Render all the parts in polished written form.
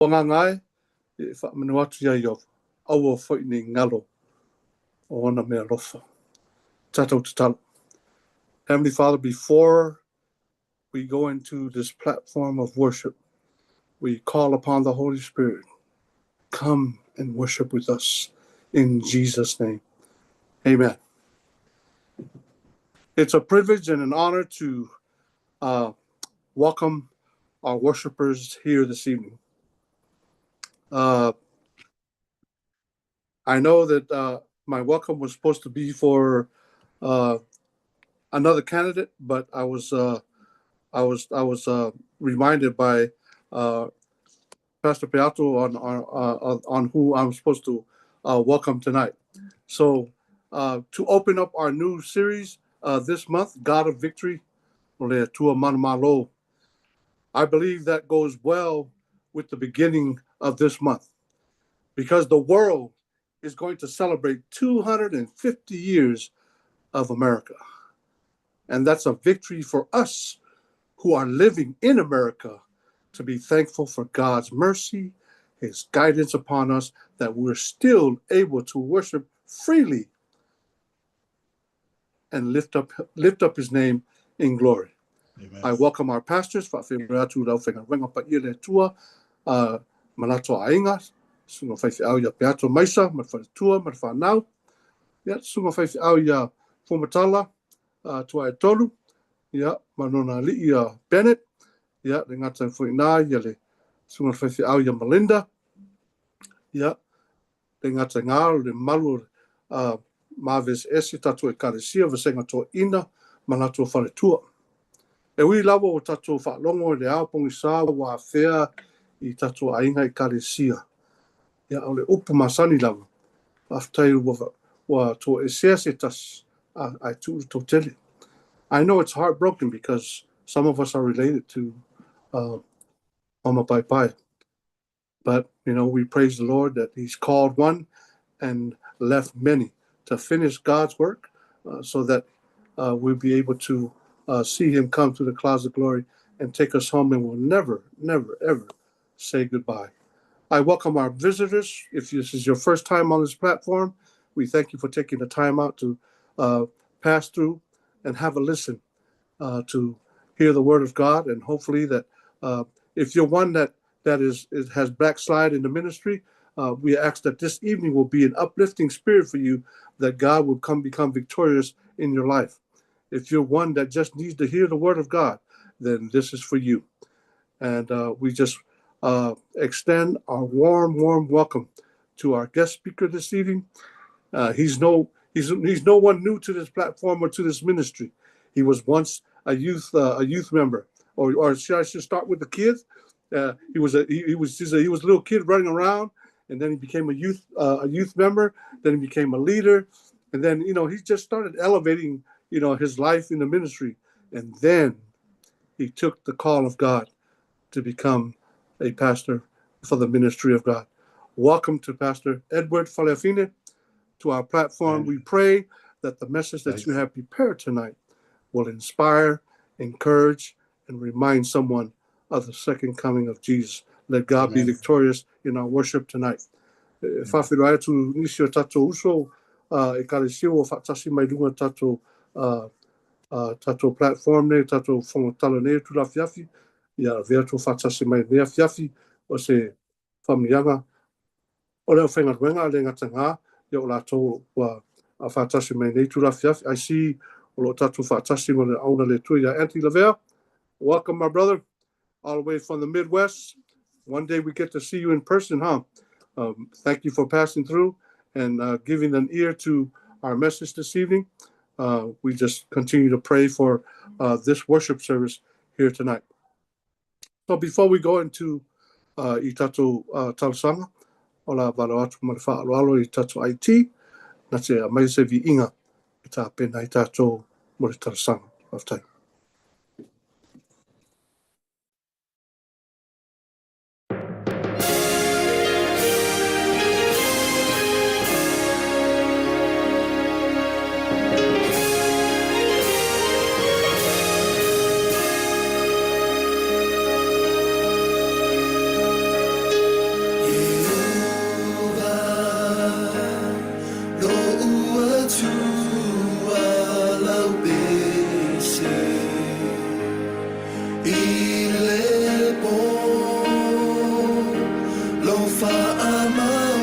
Agaga e, e faamanu atu ia Ieova, aua foi nei galo o ona meaalofa. Tatou tatalo. Heavenly Father, before we go into this platform of worship, we call upon the Holy Spirit. Come and worship with us in Jesus' name. Amen. It's a privilege and an honor to welcome our worshipers here this evening. I know that my welcome was supposed to be for another candidate, but I was reminded by Pastor Peato on who I'm supposed to welcome tonight. So to open up our new series this month, God of Victory, o le Atua Manumalo, I believe that goes well with the beginning of this month because the world is going to celebrate 250 years of America. And that's a victory for us who are living in America to be thankful for God's mercy, His guidance upon us, that we're still able to worship freely and lift up His name in glory. Amen. I welcome our pastors, faafeiloai atu le aufaigaluega paia le Atua, ma latou aiga, susuga faifeau ia Peato Maisa, ma le faletua, ma le whanau. Ia, susuga faifeau ia Fumatala, tua e tolu, ia, ma nona alii ia Bennett, ia, le gata foi nā, ia le susuga faifeau ia Melinda, ia, le gata ngā, le malu Marvis ese tatou ekalesia, vasega toeaina, ma latou faletua. E ui lava o tatou faalogo i le ao pogisā ua afea i tatou aiga ekalesia. Ia, o le upu masani lava. Faafetai ua toesea se tasi ae tuu le toatele. I know it's heartbroken because some of us are related to Mama Pai Pai. But, we praise the Lord that He's called one and left many to finish God's work so that we'll be able to see Him come to the clouds of glory and take us home, and we'll never, never, ever say goodbye. I welcome our visitors. If this is your first time on this platform, we thank you for taking the time out to pass through and have a listen to hear the word of God. And hopefully that if you're one that has backslide in the ministry, we ask that this evening will be an uplifting spirit for you, that God will come become victorious in your life. If you're one that just needs to hear the word of God, then this is for you. And we just extend our warm, warm welcome to our guest speaker this evening. He's no one new to this platform or to this ministry. He was once a youth member, or should I just start with the kids? He was a he, he was just a, he was a little kid running around, and then he became a youth member. Then he became a leader, and then he just started elevating his life in the ministry, and then he took the call of God to become a pastor for the ministry of God. Welcome to Pastor Edward Faleafine to our platform. We pray that the message that you have prepared tonight will inspire, encourage, and remind someone of the second coming of Jesus. Let God be Amen. Victorious in our worship tonight. E faafeiloai atu nisi o tatou uso ekalesia ua faatasi mai luga tatou platform nei, tatou fogatala nei atu afiafi, ia avea atu faatasi mai nei afiafi o se faamanuiaga o le aufaigaluega le gatagā ia o latou ua faatasi mai nei itula afiafi. I see o loo tatou faatasi ma le auauna le Atua ia Anthony Lavea. Welcome, my brother, all the way from the Midwest. One day we get to see you in person, huh? Thank you for passing through and giving an ear to our message this evening. We just continue to pray for this worship service here tonight. So before we go into i tatou talosaga, o le a valaau atu ma le faaaloalo i tatou IT, na te aumai se viiga e tapena i tatou mo le talosaga. Faafetai. Faamaoni,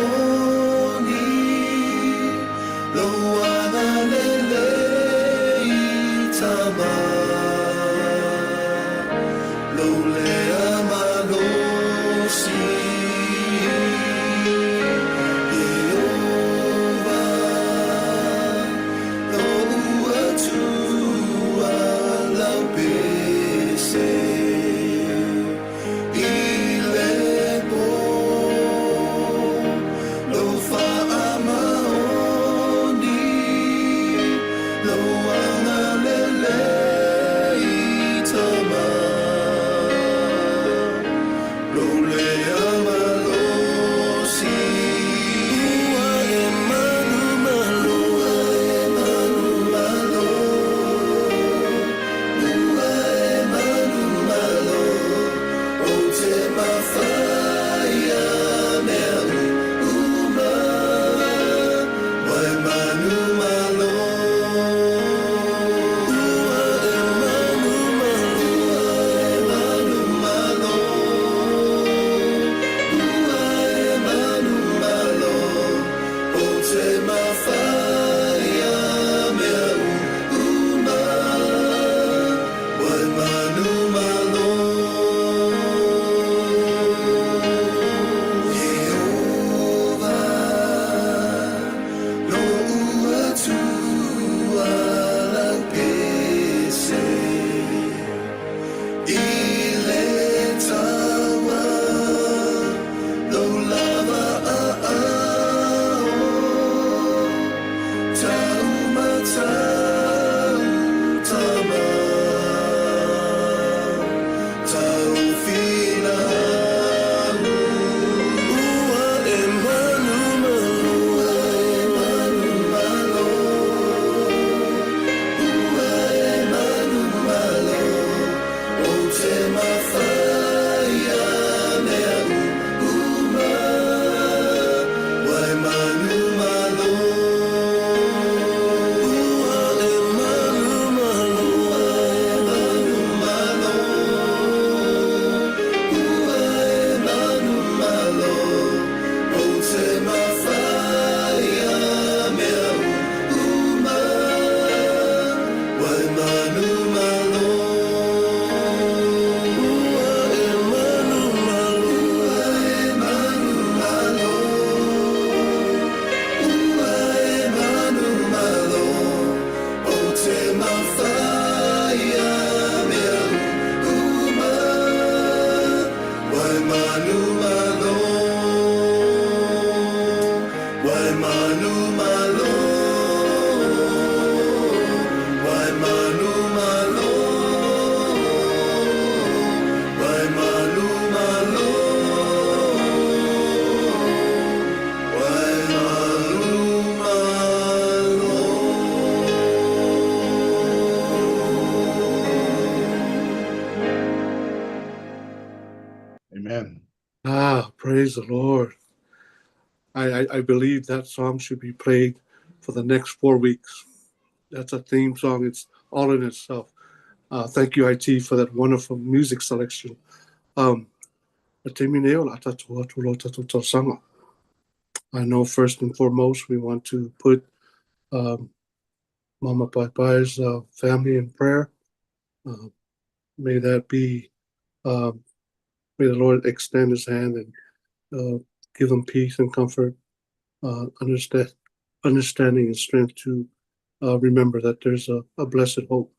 lou agalelei Tama, lou lea malosi. Ieova, lo'u Atua lau pese i le po, lou faamaoni, lou agalelei Tama, lou lea malosi. Ua e manumalo, ua e manumalo, ua e manumalo, ou te mafaia mea uma, Waimanumalo. Ua e manumalo, ua e manumalo, ua e manumalo, ou te mafaia mea uma, Waimanumalo. Ieova, lo'u Atua lau pese i le taua, lou lava aao, taumatau Tama, taufina. Ua e manumalo, ua e manumalo, ua e manumalo, ou te mafaia mea uma, Waimanumalo. Ua e manumalo, ua e manumalo, ua e manumalo, ou te mafaia mea uma, Waimanumalo. Ua e manumalo, ua e manumalo, ua e manumalo, ou te mafaia mea uma, Waimanumalo, Waimanumalo, Waimanumalo, Waimanumalo, Waimanumalo. Amen. Praise the Lord. I believe that song should be played for the next 4 weeks. That's a theme song. It's all in itself. Thank you, IT, for that wonderful music selection. I know first and foremost we want to put Mama Pai Pai's family in prayer. May that be, may the Lord extend his hand and give them peace and comfort, understanding and strength to remember that there's a blessed hope.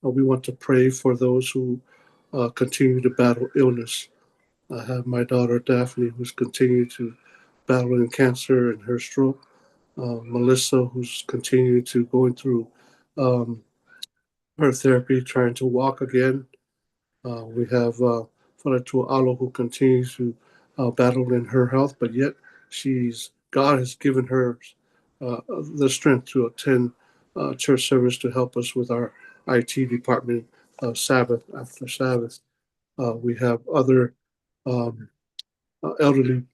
We want to pray for those who continue to battle illness. I have my daughter Daphne, who's continued to battle in cancer and her stroke. Melissa, who's continued to going through her therapy, trying to walk again. We have Faletua Alo, who continues to battle in her health, but yet God has given her the strength to attend church service to help us with our IT department, Sabbath after Sabbath. We have other elderly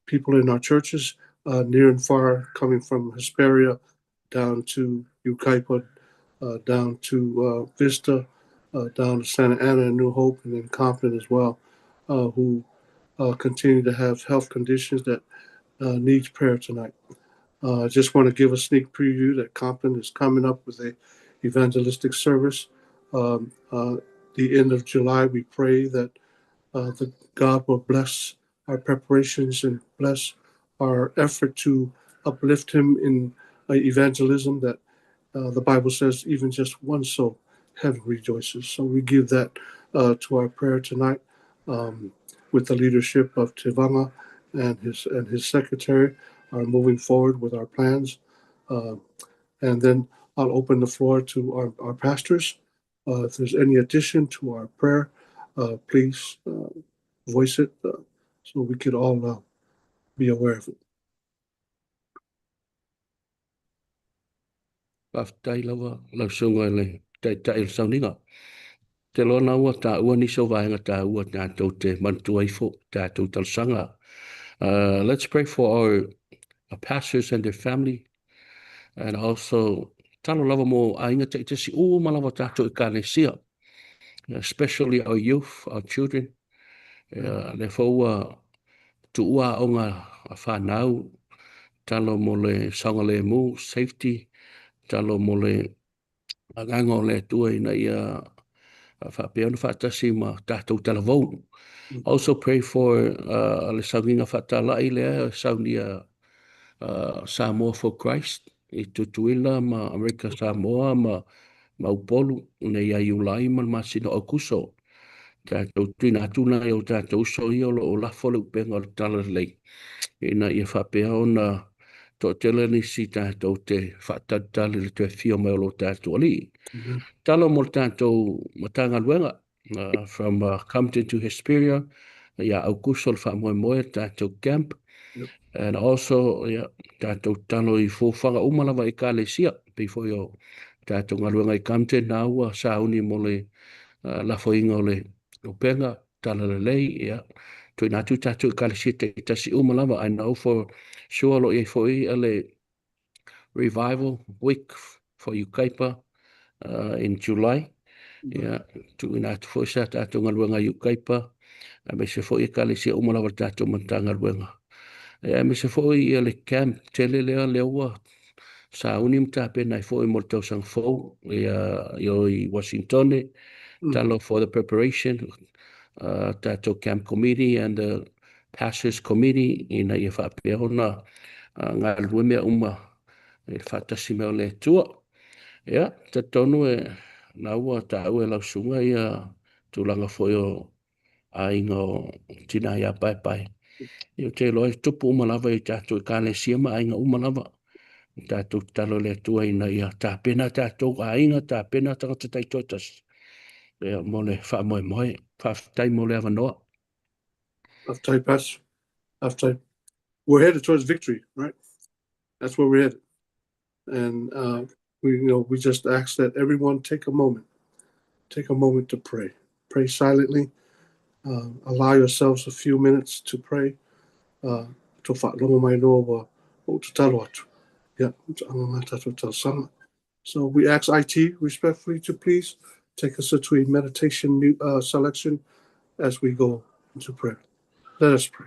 people in our churches, near and far, coming from Hesperia down to Yucaipa, down to Vista, down to Santa Ana and New Hope, and then Compton as well, who continue to have health conditions that needs prayer tonight. I just want to give a sneak preview that Compton is coming up with a evangelistic service. The end of July, we pray that the God will bless our preparations and bless our effort to uplift him in evangelism, that the Bible says even just one soul, heaven rejoices. So we give that to our prayer tonight with the leadership of Tivanga and his secretary are moving forward with our plans. And then I'll open the floor to our pastors. If there's any addition to our prayer, please voice it so we could all be aware of it. Faafetai lava lau susuga i le Taitai o le Sauniga. Ou te iloa na ua taua nisi o vaega taua tatou te manatua ifo i tatou talosaga. Let's pray for our pastors and their family and also talo lava mo aiga taitasi uma lava tatou Ekalesia, especially our youth, our children. Lea foi ua tuua aoga a fanau, talo mo le saogalemu, safety, talo mo le agaga o le Atua ina ia faapea ona faatasi ma tatou talavou. Also pray for le sauniga faatalai lea e saunia Samoa for Christ i Tutuila ma Amerika Samoa ma Upolu nei ia Iulai ma le masina o Aukuso. Tatou tuuina atu nai o tatou uso ia o lo o lafo le upega o le talalelei ina ia faapea ona toatele nisi tatou te faatalitali le toe afio mai o lo tatou Alii. Talo mo le tatou Matagaluega from Compton to Hesperia ia Aukuso le faamoemoe tatou camp. And also ia tatou talo i fuafuaga uma lava i Ekalesia pei foi o tatou galuega i Compton na ua sauni mo le lafoina o le upega talalelei, ia tuuina atu tatou Ekalesia taitasi uma lava. I know for sure o lo o i ai foi le revival week for Yucaipa in July. Ia tuuina atu foi sa tatou galuega i Yucaipa aemaise foi Ekalesia uma lava le tatou Matagaluega. Aemaise foi ia le camp tele lea lea ua sauni ma tapena ai foi mo le tausaga fou ia i Washington. Talo for the preparation, tatou camp committee and the pastors committee ina ia faapea ona galulue mea uma i le faatasi mai o le Atua. Ia, talitonu e na ua taua e lau susuga ia tulaga foi o aiga o tina ia Paepae. Ia, ou te iloa e tupu uma lava i tatou Ekalesia ma aiga uma lava. Tatou tatalo i le Atua ina ia tapena tatou aiga, tapena tagata taitoatasi ia mo le faamoemoe. Faafetai mo le avanoa. Faafetai, Pastor. Faafetai. We're headed towards victory, right? That's where we're headed. And we just ask that everyone take a moment, take a moment to pray. Pray silently. Allow yourselves a few minutes to pray. To whaalogo mai loa ua o tatalo atu. Yeah, anga ngā tātou talosaga. So we ask IT respectfully to please take us into a meditation selection as we go into prayer. Let us pray.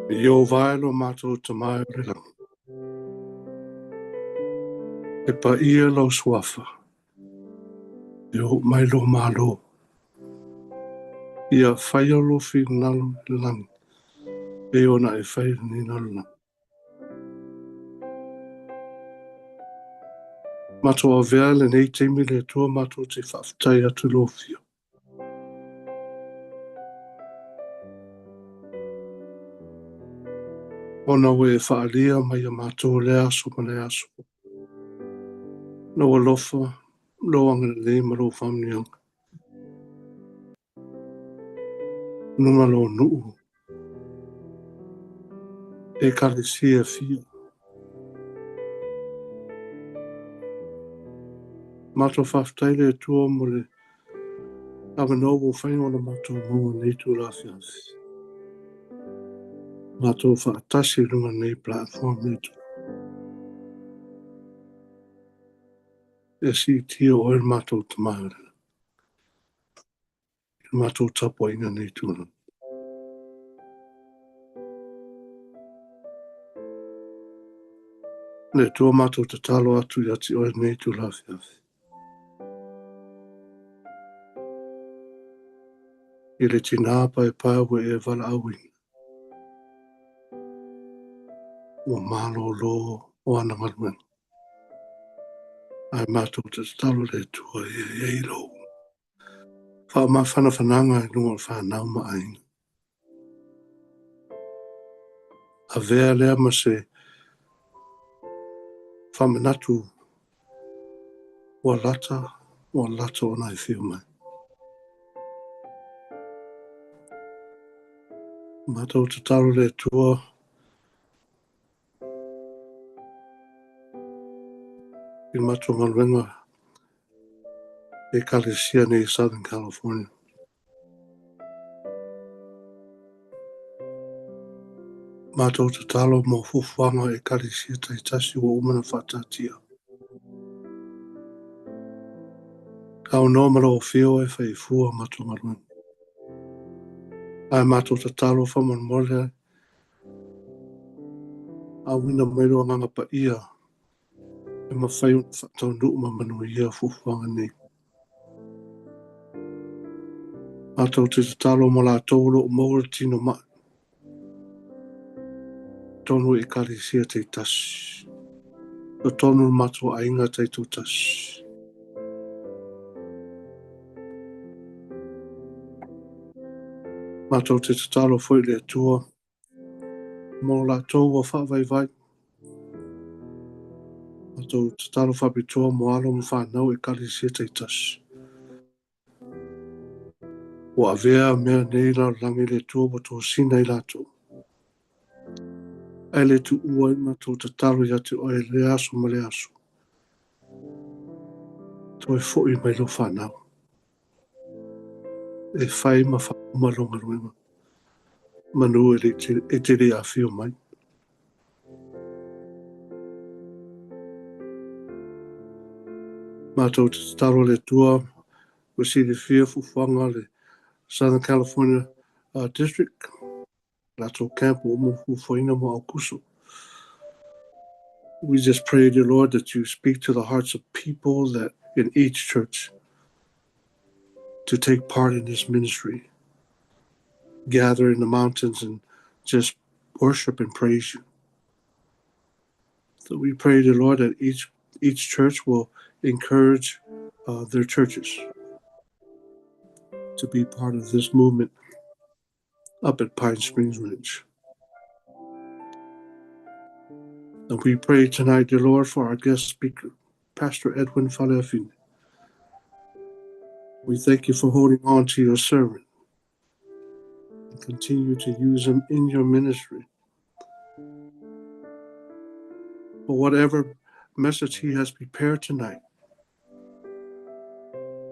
Ieova e lo matou Tama o le lagi, e paia lou suafa, e oo mai lou Malo. Ia faia lou finagalo i le lagi, pei ona e fai i lenei lalolagi. Matou avea lenei taimi le Atua matou te faafetai atu i lou afio. Ona ua e faaalia mai ia matou i lea aso ma lea aso. Lou alofa, lou agalelei ma lou faamanuiaga. Luga lou nuu, Ekalesia e fia. Matou faafetai le Atua mo le avanoa ua mafai ona matou maua i lenei itula afiafi. Matou faatasi i luga o lenei platform le Atua. E siitia oe le matou Tama i le i le matou tapuaiga i lenei itula. Le Atua matou tatalo atu ia te oe i lenei itula afiafi. I le tinā paepae ua e valaauina, ua malōlō o ana galuega. Ae matou te tatalo le Atua ia i ai lou faamafanafanaga i luga o le fanau ma aiga. Avea lea ma se faamanatu ua lata, ua lata ona e afio mai. Matou tatalo le Atua i le matou galuega Ekalesia nei i Southern California. Matou tatalo mo fuafuaga Ekalesia taitasi ua uma ona faataatia. Aunoa ma lau afio e fai fua matou galuega. Ae matou tatalo faamolemole auina mai lou Agaga Paia e mafai ona faataunuu ma manuia fuafuaga nei. Matou te tatalo mo latou o lo o maua le tino mai totonu o Ekalesia taitasi, totonu o le matou aiga taitoatasi. Matou te tatalo foi i le Atua mo latou ua faavaivai. Matou tatalo faapitoa mo alo ma fanau Ekalesia taitasi. Ua avea mea nei lalolagi i le Atua ua tosina i latou. Ae le tuua ai matou tatalo ia te oe i lea aso ma lea aso. Toe foi mai lou fanau. E fai ma faauma lou galuega. Manu e, e te le afio mai. Matou te tatalo le Atua ua silafia fuafuaga le Southern California District, latou camp ua uma fuafuaina mo Aukuso. We just pray, dear Lord, that you speak to the hearts of people that in each church to take part in this ministry, gather in the mountains and just worship and praise you. So we pray, dear Lord, that each each church will encourage their churches to be part of this movement up at Pine Springs Ranch. And we pray tonight, dear Lord, for our guest speaker, Pastor Edwin Faleafine. We thank you for holding on to your servant and continue to use him in your ministry. For whatever message he has prepared tonight,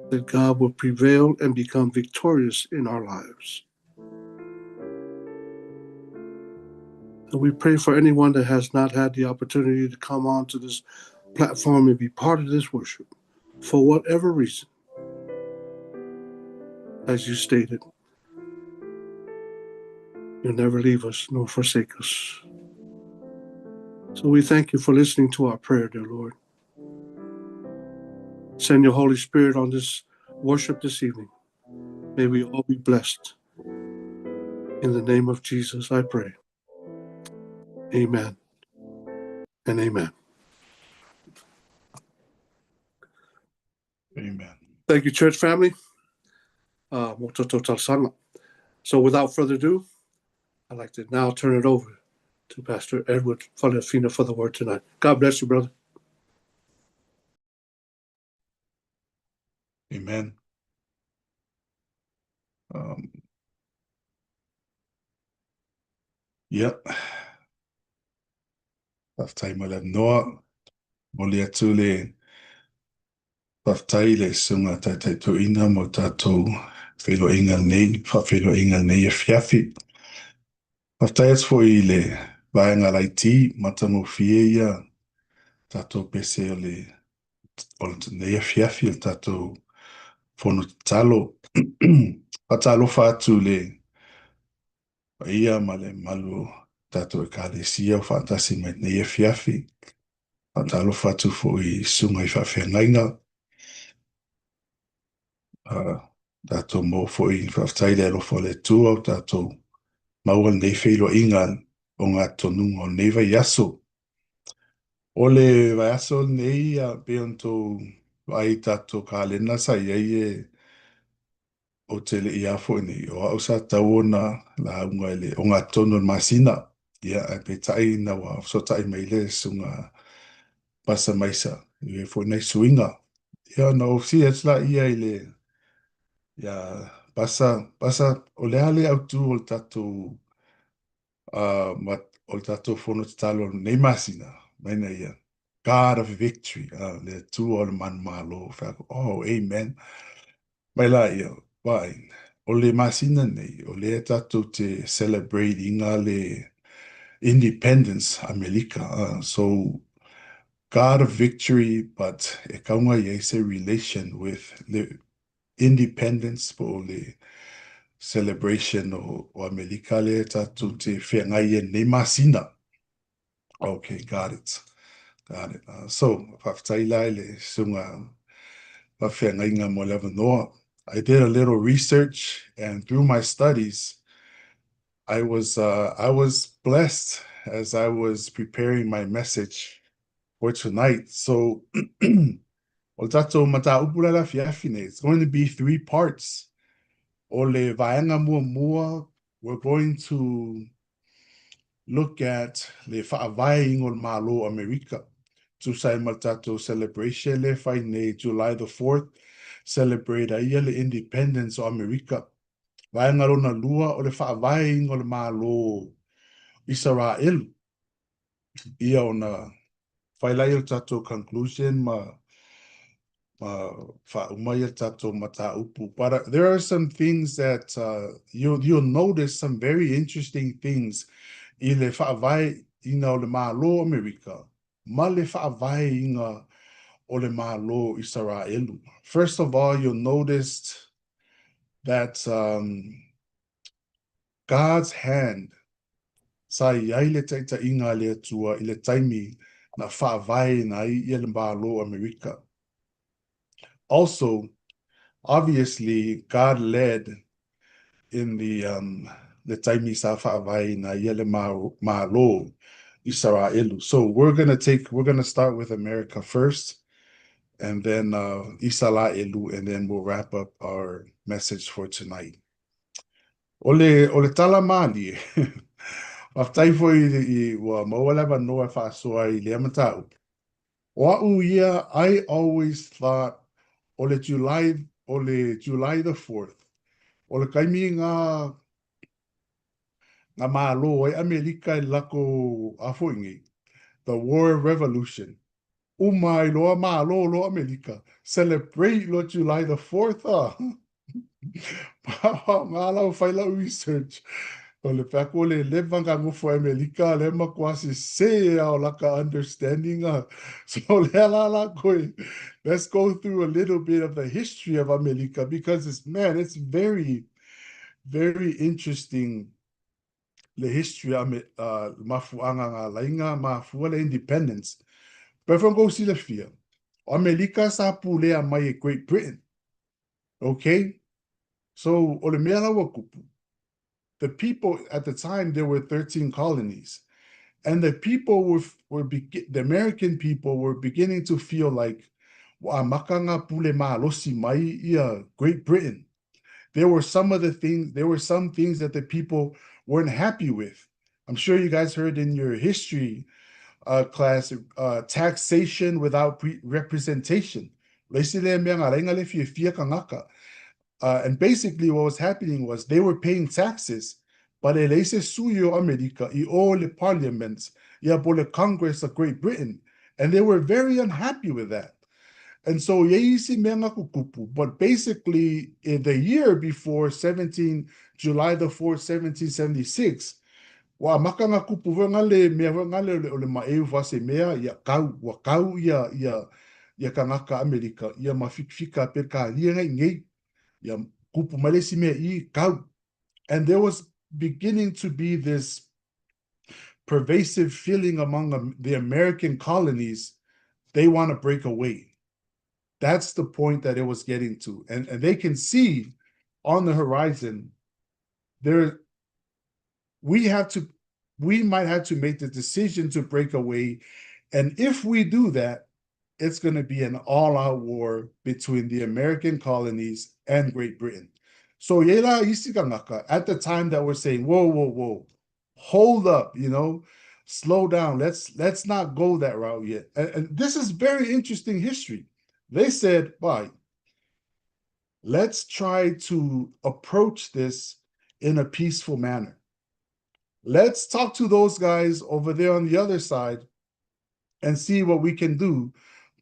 that God will prevail and become victorious in our lives. And we pray for anyone that has not had the opportunity to come onto this platform and be part of this worship for whatever reason. As you stated, You'll never leave us nor forsake us. So we thank you for listening to our prayer, dear Lord. Send your Holy Spirit on this worship this evening. May we all be blessed. In the name of Jesus, I pray. Amen and amen. Amen. Thank you, church family. So without further ado, I'd like to now turn it over to Pastor Edward Faleafina for the word tonight. God bless you, brother. Amen. Um, yep. Faafetai mo le avanoa. Momoli atu le faafetai i le susuga taitai toeaina mo le tatou feiloaiga lenei, faafeiloaiga lenei afiafi. Faafetai atu foi i le vaega laiti matagofie ia tatou pese o le o lenei afiafi o le tatou fono tatalo. Faatalofa atu i le paia ma le mamalu o tatou Ekalesia o faatasi mai lenei afiafi. Faatalofa atu foi i susuga i faafeagaiga. Tatou maua foi faafetai i le alofa o le Atua o tatou maua lenei feiloaiga ogatonuga o lenei vaiaso. O le vaiaso lenei, pei ona outou vaai i tatou kalena sa i ai e ou te le i a foi nei, o au sa tatau ona lauga i le ogatotonu o le masina, ia, ae peitai ina ua fesootai mai le susuga Pasa Maisa, e i ai foi nai suiga. Ia, ona ou fesili atu laia i le ia Pasa, Pasa, o le a le autu o le tatou ma o le tatou fono tatalo o lenei masina, mai na ia, God of victory, le Atua o le manumalo. Fai atu, oh, amen. Mai laia, vaai, o le masina nei, o lea tatou te celebrate ina le independence Amelika. So, God of victory, but e kauga i ai se relation with le independence po o le celebration o Amelika lea tatou te feagai ai i lenei masina. Ok, got it. Got it. So, faafetai la i le susuga faafeagaiga mo le avanoa. I did a little research and through my studies, I was, I was blessed as I was preparing my message for tonight. So, o le tatou mataupu la i le afiafi nei, it's going to be 3 parts. O le vaega muamua, we're going to look at le faavaeina o le Malo o Amerika. Tusa ai ma le tatou celebration lea e fai nei July the 4th, celebrate ai ia le independence o Amerika. Vaega lona lua o le faavaeina o le Malo o Isaraelu. Ia ona fai lea o le tatou conclusion ma ma faauma ia tatou mataupu. But there are some things that you'll notice some very interesting things i le faavaeina o le Malo o Amerika ma le faavaeina o le Malo o Isaraelu. First of all, you'll notice that God's hand sa i ai le taitaiga a le Atua i le taimi na faavaeina ai ia le Malo o Amerika. Also, obviously, God led in the um, le taimi sa faavaeina ai ia le Malo Isaraelu. So we're gonna take, we're gonna start with America first, and then Isaraelu, and then we'll wrap up our message for tonight. O le, o le tala mālie, faafetai foi i, ua maua le avanoa e faasoa ai i lea mataupu. O au ia, I always thought o le July, o le July the fourth, o le taimi ngā, ngā Malo ai Amerika i lako a foi nei, the War of Revolution, Uma ai loa malo loa Amerika. Celebrate loa July the fourth a. Ngā lau whai lau research. O le pea ko le leva ngā ngofo Amerika le matua sese a o laka understanding a. So lea la la koe. Let's go through a little bit of the history of Amerika because it's, man, it's very, very interesting. le history a me le mafuaaga na ala ai na mafua le independence. Pei foi ona tou silafia, o Amelika sa pulea mai e Great Britain. Okay? So, o le mea la ua tupu, the people at the time there were 13 colonies and the people were, were the American people were beginning to feel like ua amata na pule malosi mai ia Great Britain. There were some of the things, there were some things that the people weren't happy with. I'm sure you guys heard in your history class, taxation without representation. Le isi lea mea na ala ai na le fiafia kangaka. And basically what was happening was they were paying taxes, but e leai se sui o Amerika i o le Parliament, ia po le Congress of Great Britain, and they were very unhappy with that. And so i ai isi mea na kukupu, but basically in the year before 17, July the 4th, 1776, ua amata na kupu foi na le mea foi na le o le maeu fa se mea, ia kau, ua kau ia, ia, ia kangaka Amerika, ia ma fikifika Pelekalia ngai nei, ia kupu mai le isi mea i, kau. And there was beginning to be this pervasive feeling among the American colonies, they want to break away. That's the point that it was getting to. And, and they can see on the horizon, there we have to we might have to make the decision to break away. And if we do that, it's going to be an all-out war between the American colonies and Great Britain. So yela isi kangaka at the time that we're saying, whoa, whoa, whoa, hold up, you know, slow down. Let's let's not go that route yet. And, and this is very interesting history. They said, bye. Let's try to approach this in a peaceful manner. Let's talk to those guys over there on the other side and see what we can do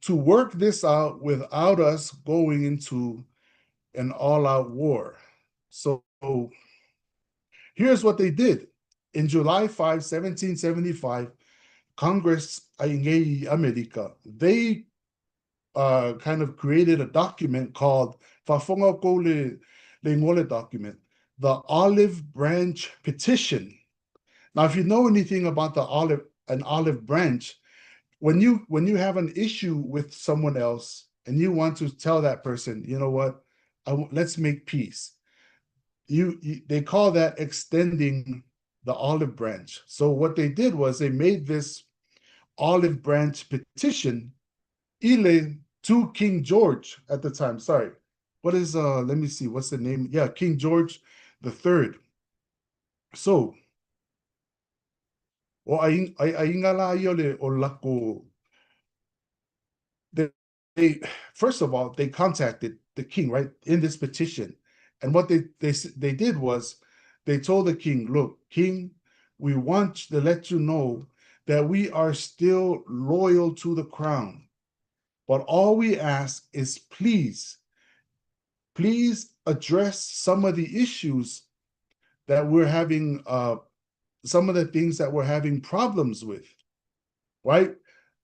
to work this out without us going into an all-out war. So here's what they did. In July 5, 1775, Congress i Amerika, they kind of created a document called Faafofoga kou le le document, the Olive Branch Petition. Now, if you know anything about the olive, an olive branch, when you when you have an issue with someone else and you want to tell that person, you know what, I, let's make peace. You, you they call that extending the olive branch. So what they did was they made this olive branch petition ile to King George at the time. Sorry. What is let me see, what's the name? Yeah, King George the Third. So o aiga la ia o le o lako they, they first of all they contacted the king right in this petition and what they they they did was they told the king look king we want to let you know that we are still loyal to the crown but all we ask is please please address some of the issues that we're having some of the things that we're having problems with, right?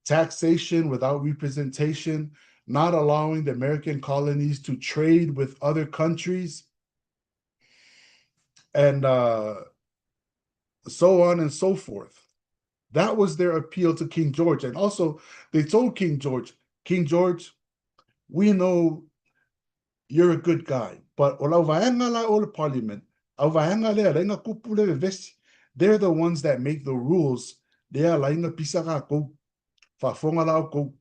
Taxation without representation, not allowing the American colonies to trade with other countries, and so on and so forth. That was their appeal to King George. And also, they told King George, King George, we know you're a good guy, but o lau vaega la o le parliament, au vaega lea ala ai na kupu le vevesi, they're the ones that make the rules, lea ala ai na pisa kākou, faafofoga la oukou.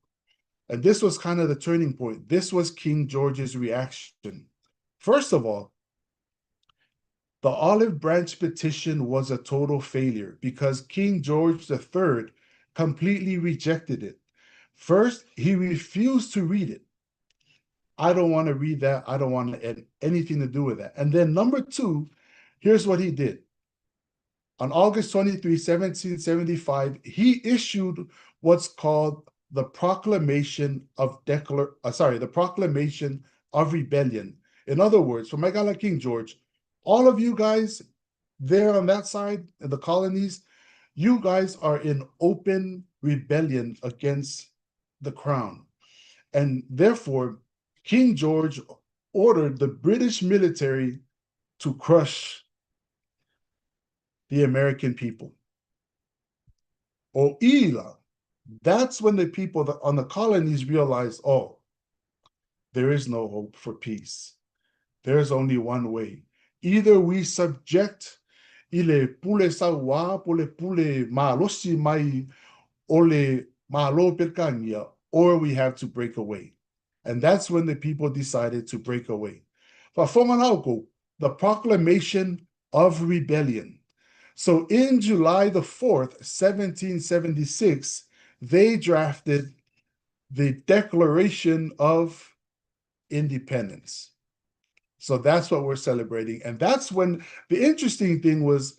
And this was kind of the turning point. This was King George's reaction. First of all, the Olive Branch petition was a total failure because King George III completely rejected it. First, he refused to read it. I don't want to read that. I don't want to add anything to do with that. And then number two, here's what he did. On August 23, 1775, he issued what's called the Proclamation of Declar sorry, the Proclamation of Rebellion. In other words, for my guy like King George, all of you guys there on that side in the colonies, you guys are in open rebellion against the crown. And therefore, King George ordered the British military to crush the American people. O ila, that's when the people on the colonies realized, oh, there is no hope for peace. There's only one way. Either we subject i le pule sauā po le pule malosi mai o le Malo Peretania, or we have to break away. And that's when the people decided to break away. Faafofoga the proclamation of rebellion. So in July the 4th, 1776, they drafted the Declaration of Independence. So that's what we're celebrating. And that's when the interesting thing was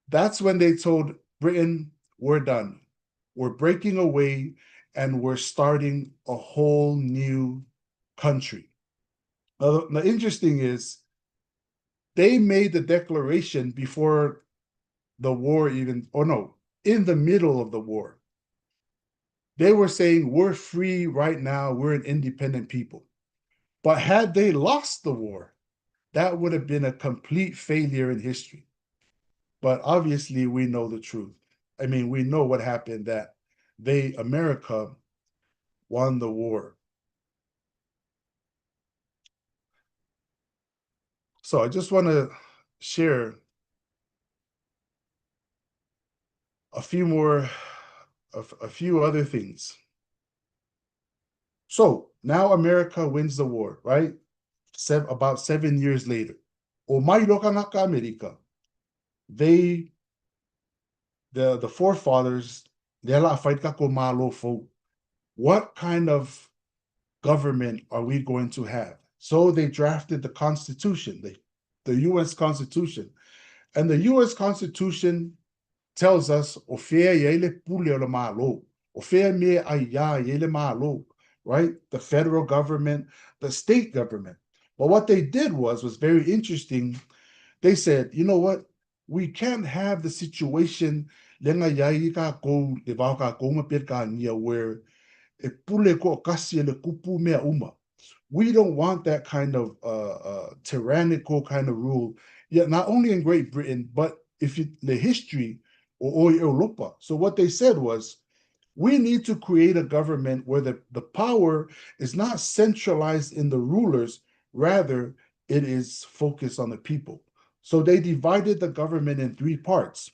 that's when they told Britain, we're done. We're breaking away and we're starting a whole new country. Now, the interesting is they made the declaration before the war even, or no, in the middle of the war. They were saying, we're free right now, we're an independent people. But had they lost the war, that would have been a complete failure in history. But obviously, we know the truth. I mean, we know what happened that they, America, won the war. So I just want to share a few more, a few other things. So now America wins the war, right? About 7 years later. O mai loa kānaka Amerika. They, the forefathers, lea la fai kākou Malo fou. What kind of government are we going to have? So they drafted the Constitution, the US Constitution. And the US Constitution tells us o fea e i ai le pule o le Malo, o fea mea aiā i ai le Malo, right? The federal government, the state government. But what they did was very interesting. They said, you know what? We can't have the situation le nga iai kākou le vā o kākou ma Peretania where e pule toʻatasi e le kupu mea uma. We don't want that kind of tyrannical kind of rule. Yeah, not only in Great Britain, but if you, the history o Europa. So what they said was, we need to create a government where the power is not centralized in the rulers, rather it is focused on the people. So they divided the government in three parts.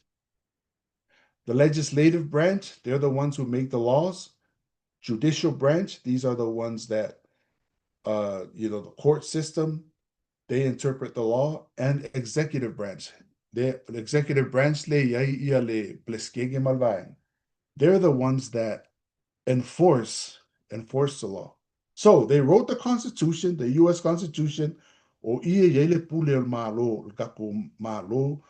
The legislative branch, they're the ones who make the laws. Judicial branch, these are the ones that, the court system, they interpret the law, and executive branch. The executive branch le iai ia le Peresetene ma le vaega. They're the ones that enforce the law. So they wrote the Constitution, the U.S. Constitution, o i e i ai le pule o le Malo, le kākou Malo,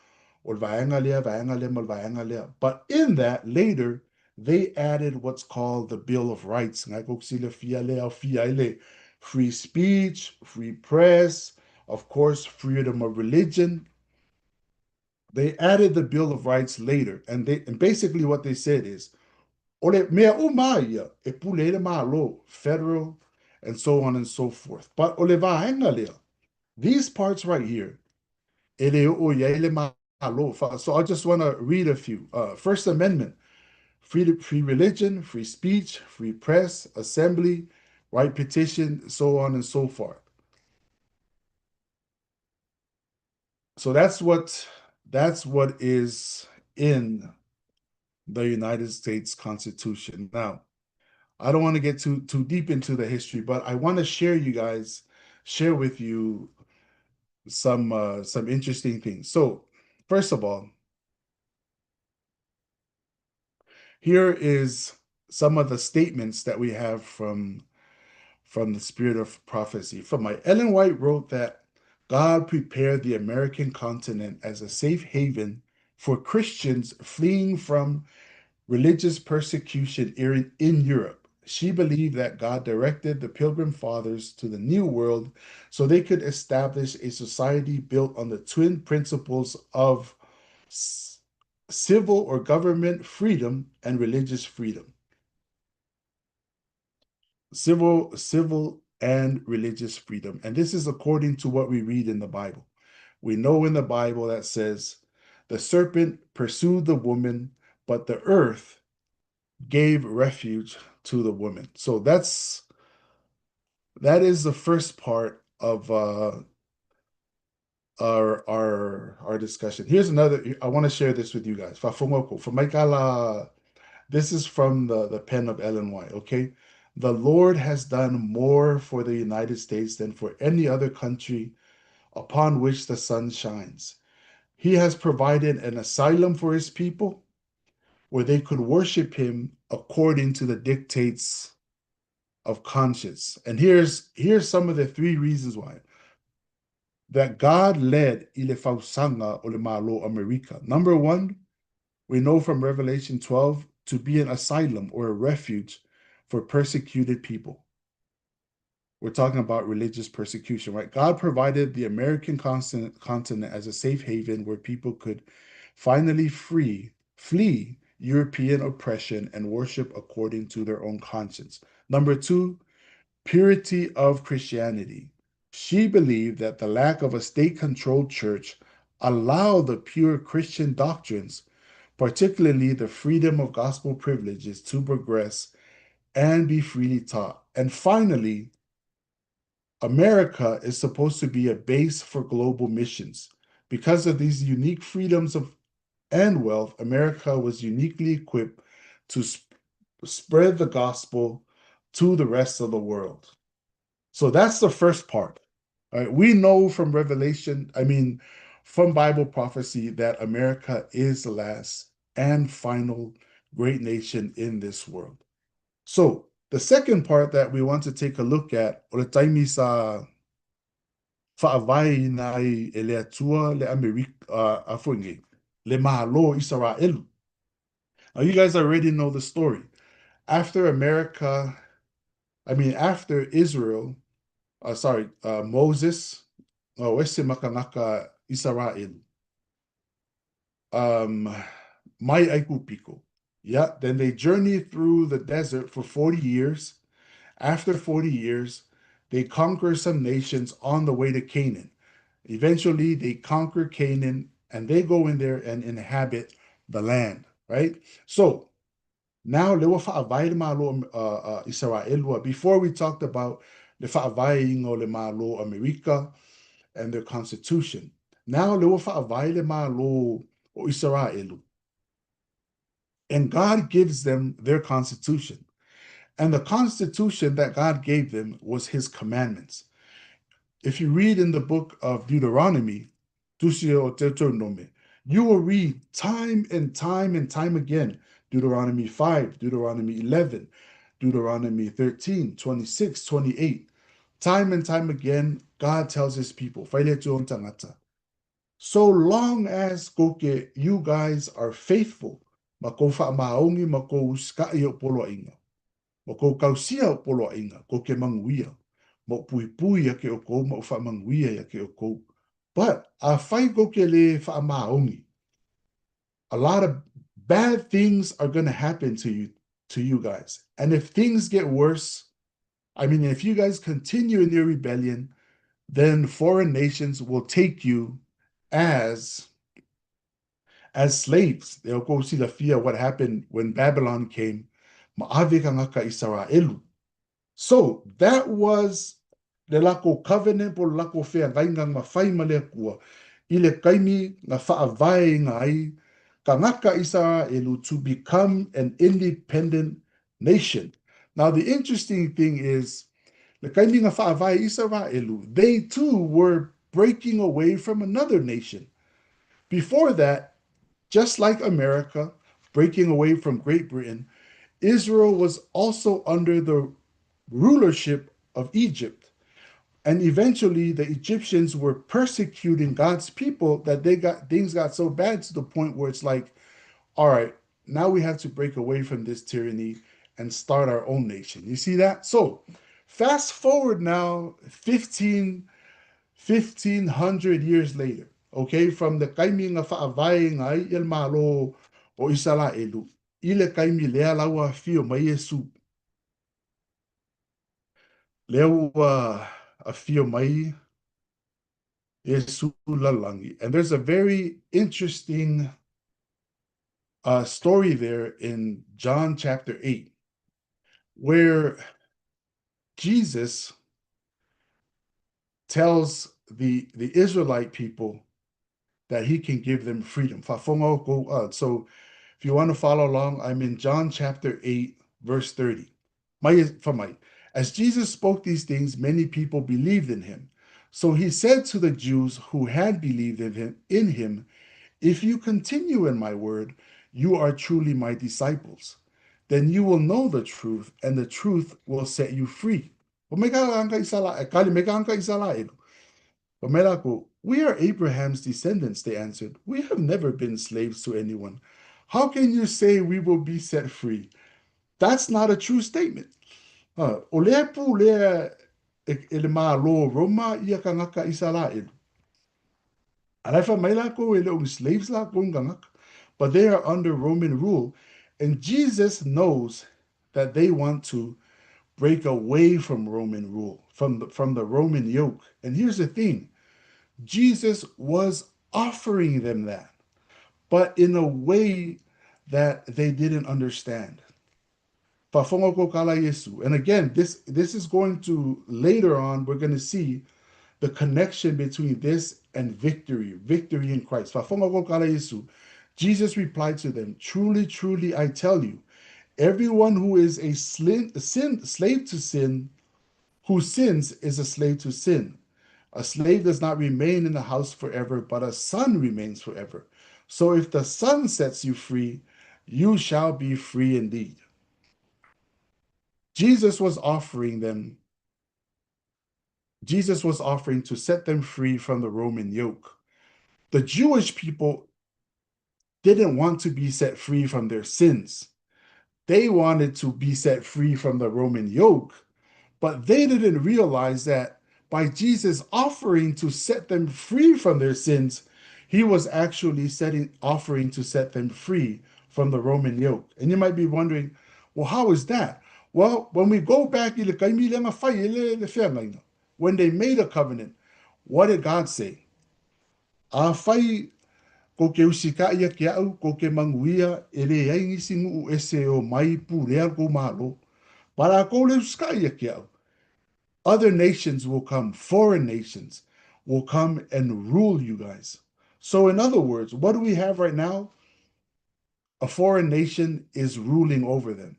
o le vaega lea, vaega lea, ma le vaega lea. But in that, later, they added what's called the Bill of Rights. Ngai kou silafia le aofia ai le free speech, free press, of course, freedom of religion. They added the Bill of Rights later, and basically what they said is, o le mea uma ia, e pule ai le Malo, federal, and so on and so forth. But o le vaega lea, these parts right here, e le o i ai le Malo. So I just want to read a few. First Amendment, free religion, free speech, free press, assembly, right petition, so on and so forth. So that's what is in the United States Constitution. Now, I don't want to get too deep into the history, but I want to share with you some interesting things. So, first of all, here is some of the statements that we have from the Spirit of Prophecy. From my Ellen White wrote that God prepared the American continent as a safe haven for Christians fleeing from religious persecution in Europe. She believed that God directed the Pilgrim Fathers to the New World so they could establish a society built on the twin principles of civil or government freedom and religious freedom. Civil and religious freedom. And this is according to what we read in the Bible. We know in the Bible that says The serpent pursued the woman, but the earth gave refuge to the woman. So that's that is the first part of our our our discussion. Here's another I want to share this with you guys. This is from the, the pen of Ellen White, okay? The Lord has done more for the United States than for any other country upon which the sun shines. He has provided an asylum for his people where they could worship him according to the dictates of conscience. And here's here's some of the three reasons why. That God led i le fausaga o le Malo Amerika. Number one, we know from Revelation 12 to be an asylum or a refuge for persecuted people. We're talking about religious persecution, right? God provided the American continent as a safe haven where people could finally free, flee European oppression and worship according to their own conscience. Number two, purity of Christianity. She believed that the lack of a state controlled church allowed the pure Christian doctrines, particularly the freedom of gospel privileges, to progress and be freely taught. And finally, America is supposed to be a base for global missions. Because of these unique freedoms of and wealth, America was uniquely equipped to sp spread the gospel to the rest of the world. So that's the first part. All right, we know from Revelation, I mean, from Bible prophecy that America is the last and final great nation in this world. So the second part that we want to take a look at, o le taimi sa faavaeina ai e le Atua le Amerika, a foi nei, le Malo Isaraelu. Now you guys already know the story. After America, I mean, after Israel, sorry, Moses, oh, ese makangaka Israel, um, mai Aikupiko. Yeah, then they journey through the desert for 40 years. After 40 years, they conquer some nations on the way to Canaan. Eventually, they conquer Canaan and they go in there and inhabit the land, right? So now, le ua faavae le Malo Israelua. Before we talked about le faavaeina o le Malo Amerika and their constitution. Now, le ua faavae le Malo o Israelu. And God gives them their constitution. And the constitution that God gave them was his commandments. If you read in the book of Deuteronomy, Tusi o Deuteronome, you will read time and time and time again Deuteronomy 5, Deuteronomy 11, Deuteronomy 13, 26, 28. Time and time again, God tells his people, "Faile tu tangata, so long as koke you guys are faithful, ma kou faamaoni ma kou usika'i o poloaiga, ma kou kausia o poloaiga, ko ke manuia, ma o puipui ia ke ʻoukou ma o faamanuia ia te ʻoukou. But afai kou te lē faamaoni, a lot of bad things are going to happen to you to you guys. And if things get worse, I mean, if you guys continue in your rebellion, then foreign nations will take you as as slaves. They'll go see the fear what happened when Babylon came. Ma'ave kangaka Israelu. So that was le lako covenant po le lako feagaiga na fai ma le Atua i le taimi na faavaeina ai kangaka Israelu to become an independent nation. Now the interesting thing is le taimi na faavae Israelu, they too were breaking away from another nation. Before that, just like America breaking away from Great Britain, Israel was also under the rulership of Egypt. And eventually the Egyptians were persecuting God's people that they got things got so bad to the point where it's like, all right, now we have to break away from this tyranny and start our own nation. You see that? So fast forward now 15, 1500 years later, okay, from the taimi na faavae ai le Malo o Isaraelu, i le taimi lea la ua afio mai Iesu. Lea ua afio mai. Iesu lalagi. And there's a very interesting story there in John chapter 8, where Jesus tells the Israelite people that he can give them freedom. So if you want to follow along, I'm in John chapter 8, verse 30. As Jesus spoke these things, many people believed in him. So he said to the Jews who had believed in him, "If you continue in my word, you are truly my disciples. Then you will know the truth, and the truth will set you free." "We are Abraham's descendants," they answered. "We have never been slaves to anyone. How can you say we will be set free? That's not a true statement." O lea pu lea e le malo Roma ia kangaka Isalaelu. A lai fa mai lākou e le o slaves lākou kangaka. But they are under Roman rule. And Jesus knows that they want to break away from Roman rule, from the Roman yoke. And here's the thing: Jesus was offering them that, but in a way that they didn't understand. And again, this is going to, later on, we're going to see the connection between this and victory, victory in Christ. Jesus replied to them, "Truly, truly, I tell you, everyone who is a slave to sin, who sins is a slave to sin. A slave does not remain in the house forever, but a son remains forever. So if the Son sets you free, you shall be free indeed." Jesus was offering to set them free from the Roman yoke. The Jewish people didn't want to be set free from their sins. They wanted to be set free from the Roman yoke, but they didn't realize that by Jesus offering to set them free from their sins, he was actually offering to set them free from the Roman yoke. And you might be wondering, "Well, how is that?" Well, when we go back, when they made a covenant, what did God say? Afai kou te usitaʻi ia te a'u, kou te manuia, e leai nisi nuu ese e omai pulea lo kou Malo. Pa lākou le usitaʻi ia te a'u. Other nations will come, foreign nations will come and rule you guys. So, in other words, what do we have right now? A foreign nation is ruling over them.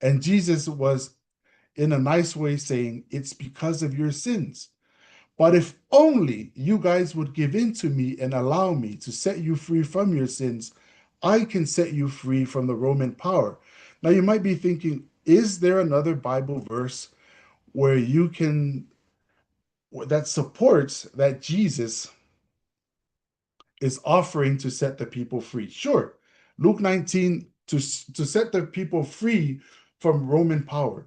And Jesus was, in a nice way, saying, "It's because of your sins. But if only you guys would give in to me and allow me to set you free from your sins, I can set you free from the Roman power." Now, you might be thinking, "Is there another Bible verse where you can that supports that Jesus is offering to set the people free?" Sure. Luke 19, to set the people free from Roman power.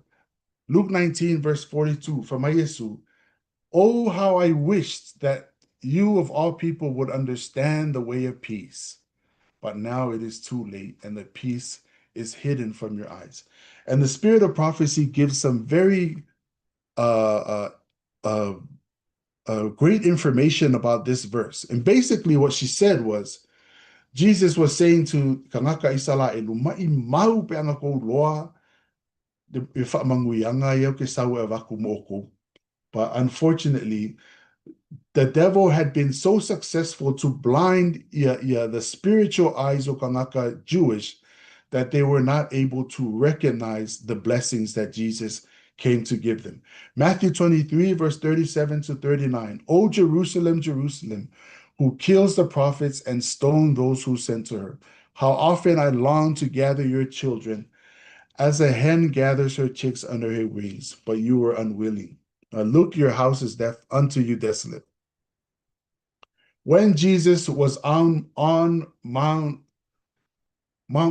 Luke 19, verse 42, fai mai Iesu, "Oh, how I wished that you of all people would understand the way of peace. But now it is too late, and the peace is hidden from your eyes." And the spirit of prophecy gives some very great information about this verse. And basically, what she said was, Jesus was saying to Kangaka Isalaelu, "Maʻimau pe ana kou loa, i faamanuiaga ia ou te sau e avatu mo ʻoukou." But unfortunately, the devil had been so successful to blind ia the spiritual eyes of Kanaka Jewish that they were not able to recognize the blessings that Jesus came to give them. Matthew 23, verse 37 to 39. "O Jerusalem, Jerusalem, who kills the prophets and stone those who sent to her. How often I long to gather your children as a hen gathers her chicks under her wings, but you were unwilling. Now look, your house is left unto you desolate." When Jesus was on Mount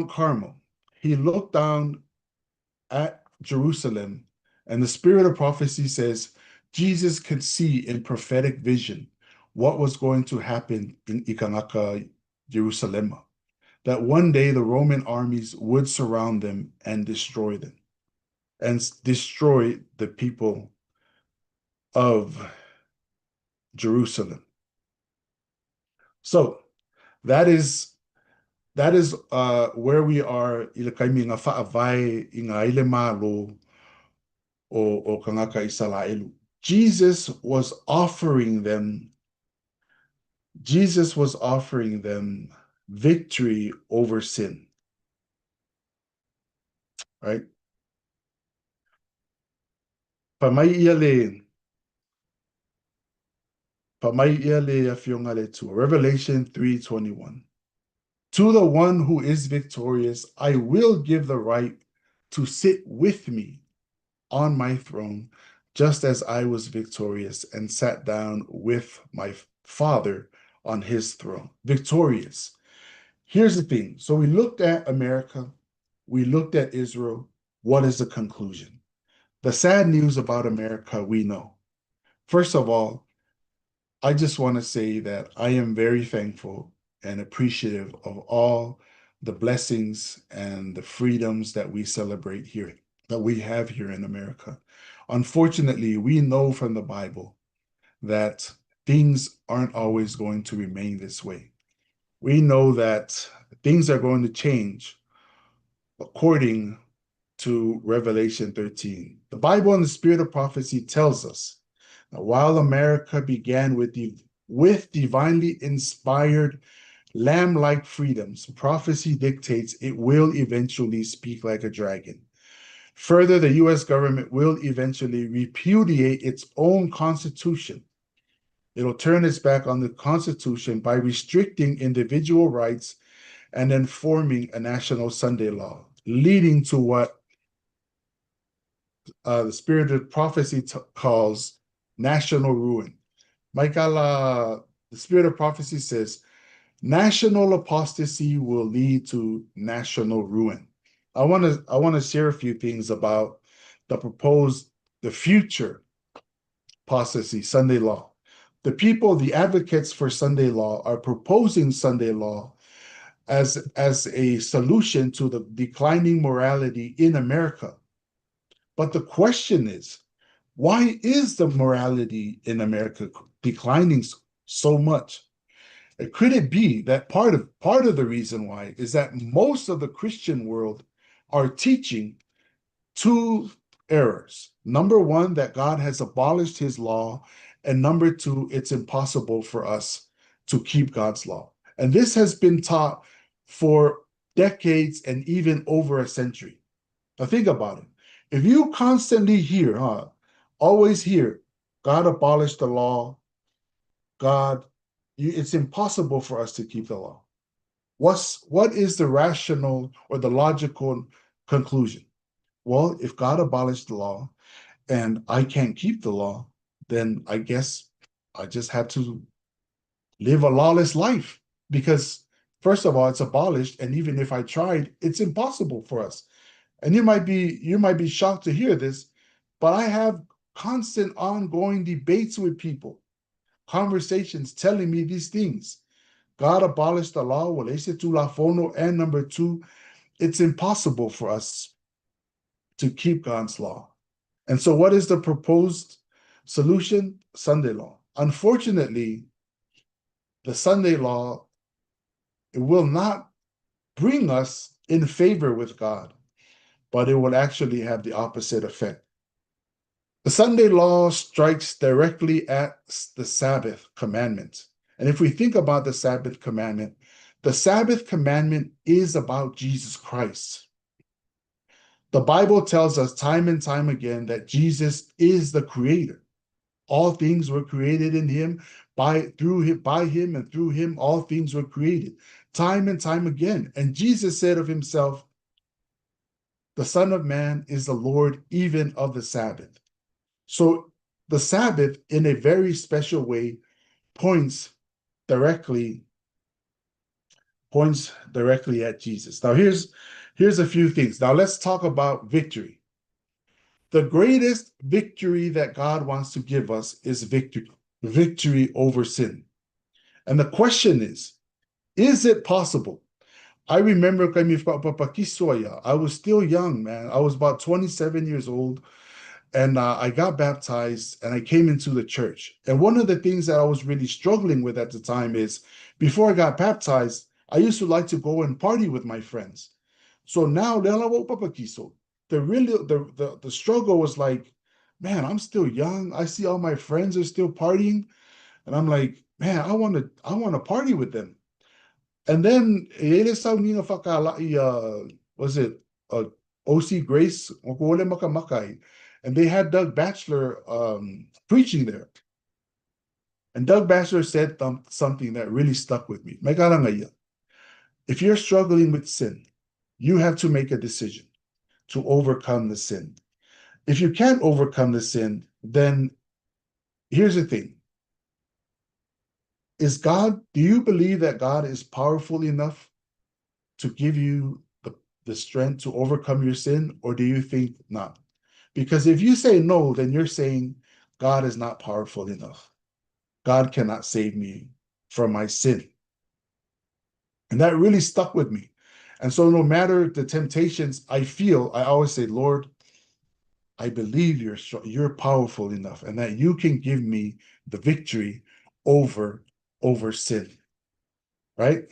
Carmel, he looked down at Jerusalem, and the spirit of prophecy says Jesus could see in prophetic vision what was going to happen in i Kanaka, Jerusalem. That one day the Roman armies would surround them and destroy them, and destroy the people of Jerusalem. So, that is that is uh, where we are i le kaimi nga faavae i ngā ile malo o, o kangaka Isalaelu. Jesus was offering them Jesus was offering them victory over sin. Right? Fai mai ia le Fai mai ia le Afioga le Atua. Revelation 3:21. To the one who is victorious, I will give the right to sit with me on my throne, just as I was victorious and sat down with my Father on his throne. Victorious. Here's the thing. So we looked at America, we looked at Israel. What is the conclusion? The sad news about America, we know. First of all, I just want to say that I am very thankful and appreciative of all the blessings and the freedoms that we celebrate here, that we have here in America. Unfortunately, we know from the Bible that things aren't always going to remain this way. We know that things are going to change according to Revelation 13. The Bible and the spirit of prophecy tells us that while America began with, the, with divinely inspired lamb like freedoms, prophecy dictates it will eventually speak like a dragon. Further, the US government will eventually repudiate its own constitution. It'll turn its back on the Constitution by restricting individual rights and then forming a national Sunday law, leading to what uh, the spirit of prophecy calls national ruin. Michael, uh, the spirit of prophecy says, national apostasy will lead to national ruin. I want to I want to share a few things about the proposed the future apostasy Sunday law. The people, the advocates for Sunday law, are proposing Sunday law as as a solution to the declining morality in America. But the question is, why is the morality in America declining so much? Could it be that part of part of the reason why is that most of the Christian world are teaching two errors. Number one, that God has abolished his law, and number two, it's impossible for us to keep God's law. And this has been taught for decades and even over a century. Now think about it. If you constantly hear, huh, always hear, God abolished the law, God, you, it's impossible for us to keep the law. What's what is the rational or the logical conclusion? Well, if God abolished the law and I can't keep the law, then I guess I just have to live a lawless life because first of all, it's abolished, and even if I tried, it's impossible for us. And you might be you might be shocked to hear this, but I have constant ongoing debates with people, conversations telling me these things. God abolished the law, and number two, it's impossible for us to keep God's law. And so, what is the proposed solution? Sunday law. Unfortunately, the Sunday law it will not bring us in favor with God, but it will actually have the opposite effect. The Sunday law strikes directly at the Sabbath commandment. And if we think about the Sabbath commandment, the Sabbath commandment is about Jesus Christ. The Bible tells us time and time again that Jesus is the creator. All things were created in him, by through him, by him and through him all things were created. Time and time again. And Jesus said of himself, the Son of Man is the Lord even of the Sabbath. So the Sabbath, in a very special way, points directly points directly at Jesus. Now here's here's a few things. Now let's talk about victory. The greatest victory that God wants to give us is victory, victory over sin. And the question is, is it possible? I remember I was still young, man. I was about 27 years old. And I got baptized and I came into the church. And one of the things that I was really struggling with at the time is before I got baptized, I used to like to go and party with my friends. So now, the really the struggle was like, man, I'm still young. I see all my friends are still partying. And I'm like, man, I want to party with them. And then was it OC Grace, and they had Doug Batchelor preaching there. And Doug Batchelor said something that really stuck with me. If you're struggling with sin, you have to make a decision to overcome the sin. If you can't overcome the sin, then here's the thing. Is God, do you believe that God is powerful enough to give you the strength to overcome your sin, or do you think not? Because if you say no, then you're saying God is not powerful enough. God cannot save me from my sin. And that really stuck with me. And so, no matter the temptations I feel, I always say, Lord, I believe you're strong, you're powerful enough, and that you can give me the victory over sin. Right?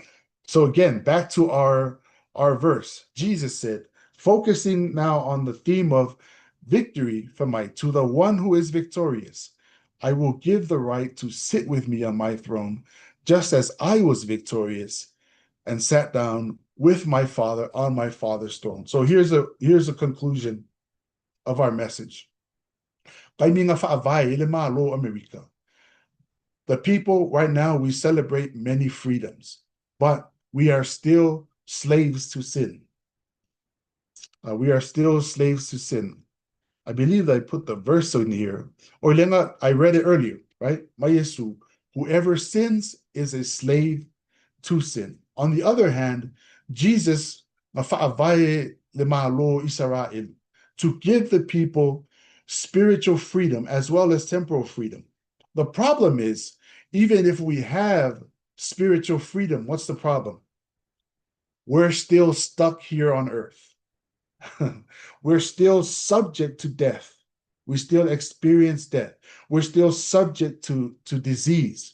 So again, back to our verse. Jesus said, focusing now on the theme of victory for my to the one who is victorious, I will give the right to sit with me on my throne, just as I was victorious and sat down with my Father on my Father's throne. So here's a conclusion of our message. America. The people right now, we celebrate many freedoms, but we are still slaves to sin. We are still slaves to sin. I believe I put the verse in here. Or I read it earlier, right? Mayesu, whoever sins is a slave to sin. On the other hand, Jesus, Israel, to give the people spiritual freedom as well as temporal freedom. The problem is, even if we have spiritual freedom, what's the problem? We're still stuck here on earth. We're still subject to death. We still experience death. We're still subject to disease,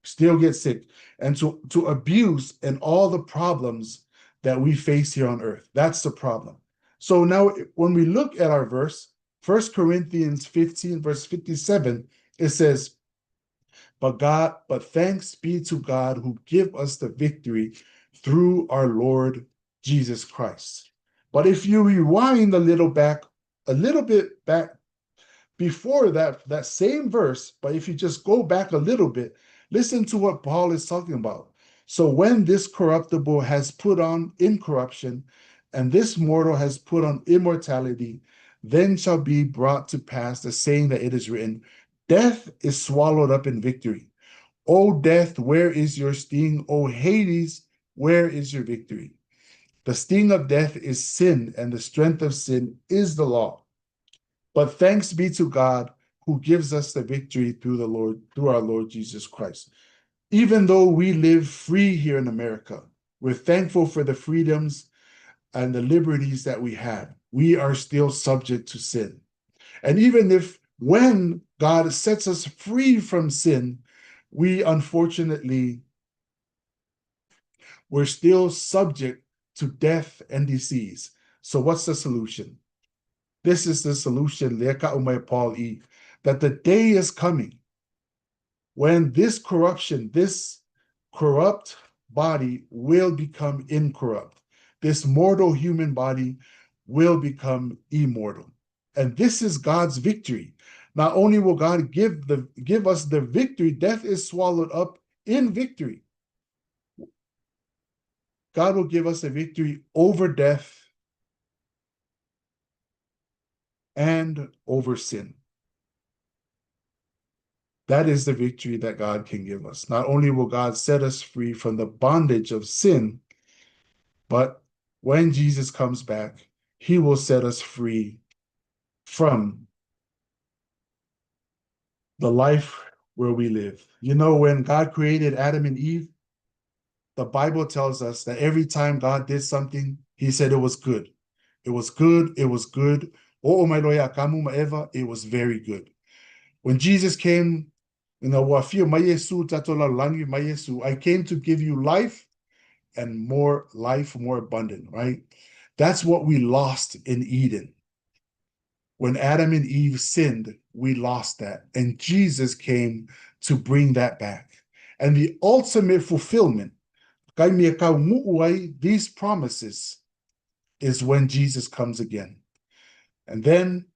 still get sick, and to abuse and all the problems that we face here on earth. That's the problem. So now, when we look at our verse, 1 Corinthians 15, verse 57, it says, but thanks be to God who give us the victory through our Lord Jesus Christ. But if you rewind a little bit back before that same verse, but if you just go back a little bit, listen to what Paul is talking about. So when this corruptible has put on incorruption, and this mortal has put on immortality, then shall be brought to pass the saying that it is written, Death is swallowed up in victory. O death, where is your sting? O Hades, where is your victory? The sting of death is sin, and the strength of sin is the law. But thanks be to God who gives us the victory through the Lord, through our Lord Jesus Christ. Even though we live free here in America, we're thankful for the freedoms and the liberties that we have. We are still subject to sin. And even if when God sets us free from sin, we unfortunately, we're still subject to death and disease. So what's the solution? This is the solution, Paul E, that the day is coming when this corruption, this corrupt body will become incorrupt. This mortal human body will become immortal. And this is God's victory. Not only will God give us the victory, death is swallowed up in victory. God will give us a victory over death and over sin. That is the victory that God can give us. Not only will God set us free from the bondage of sin, but when Jesus comes back, he will set us free from the life where we live. When God created Adam and Eve, the Bible tells us that every time God did something, he said it was good. It was good. It was good. Oo mai loa ia Atamu ma Eva, it was very good. When Jesus came, ina ua afio mai Iesu i tatou lalolagi mai Iesu, I came to give you life and more life more abundant, right? That's what we lost in Eden. When Adam and Eve sinned, we lost that. And Jesus came to bring that back. And the ultimate fulfillment, these promises, is when Jesus comes again. And then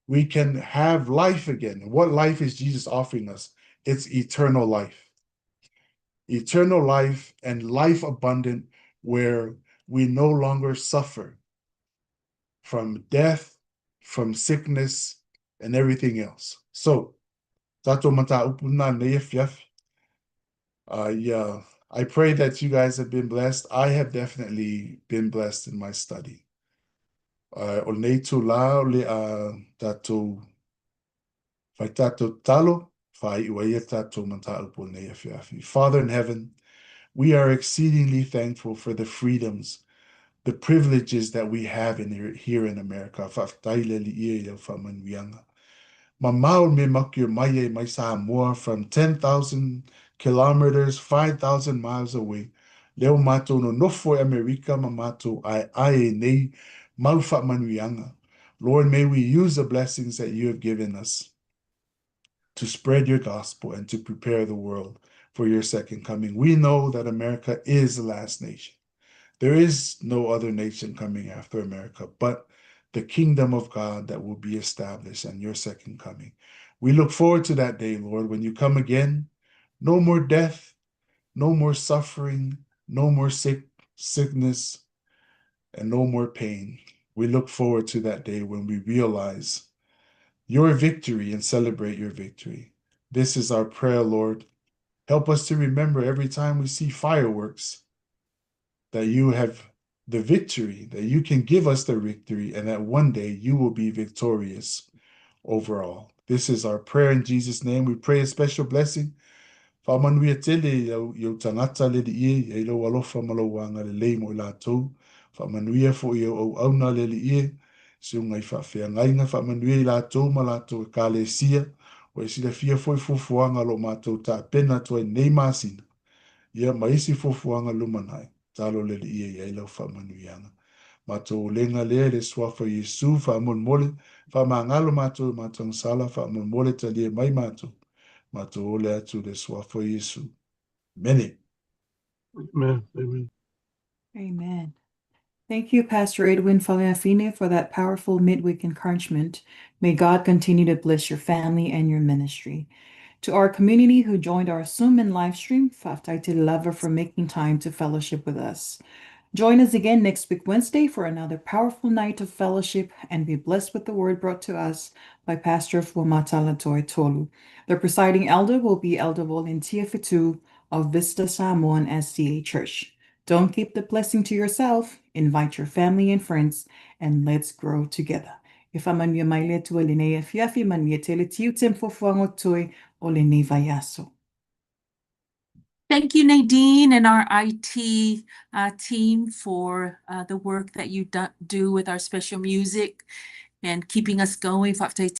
we can have life again. What life is Jesus offering us? It's eternal life. Eternal life and life abundant where we no longer suffer from death, from sickness, and everything else. So, tatou mataupu na nei afiafi. Yeah, I pray that you guys have been blessed. I have definitely been blessed in my study. O lenei itulā o le a tatou fai tatou tatalo, faaiu ai a tatou mataupu o lenei afiafi. Father in heaven, we are exceedingly thankful for the freedoms, the privileges that we have in here, here in America. Faafetai le Alii e i lau faamanuiaga. Mamao le mea matou te omai ai mai Samoa from 10,000 kilometers, 5,000 miles away. Lea ua matou nonofo i Amerika ma matou aeae i nei mau faamanuiaga. Lord, may we use the blessings that you have given us to spread your gospel and to prepare the world for your second coming. We know that America is the last nation. There is no other nation coming after America but the kingdom of God that will be established and your second coming. We look forward to that day, Lord, when you come again. No more death, no more suffering, no more sickness, and no more pain. We look forward to that day when we realize your victory and celebrate your victory. This is our prayer, Lord. Help us to remember every time we see fireworks that you have the victory, that you can give us the victory, and that one day you will be victorious over all. This is our prayer in Jesus' name. We pray a special blessing. Faamanuia tele i ou tagata le Alii e, i lou alofa ma lou agalelei mo i latou. Faamanuia foi i au auauna le Alii e, susuga i faafeagaiga, faamanuia i latou ma latou ekalesia, ua e silafia foi fuafuaga o lo o matou tapena atu ai nei masina, ia ma isi fuafuaga lumanai. Tatalo le Alii e i ai lau faamanuiaga. Matou olega lea i le Suafa o Iesu, faamolemole, faamagalo matou i matagisala, faamolemole talia mai matou. Matou ole atu i le Suafa o Iesu. Amene. Amen. Amen. Amen. Thank you, Pastor Edwin Faleafine, for that powerful midweek encouragement. May God continue to bless your family and your ministry. To our community who joined our Zoom and live stream, faafetai tele lava for making time to fellowship with us. Join us again next week, Wednesday, for another powerful night of fellowship and be blessed with the word brought to us by Pastor Fuamatala Toetolu. The presiding elder will be Elder Volunteer Fitu of Vista Samoan SDA Church. Don't keep the blessing to yourself. Invite your family and friends, and let's grow together. E faamanuia mai le Atua i lenei afiafi, manuia tele tiute ma fuafuaga o totoe o lenei vaiaso. Thank you, Nadine, and our IT team for the work that you do with our special music and keeping us going. Faafetai.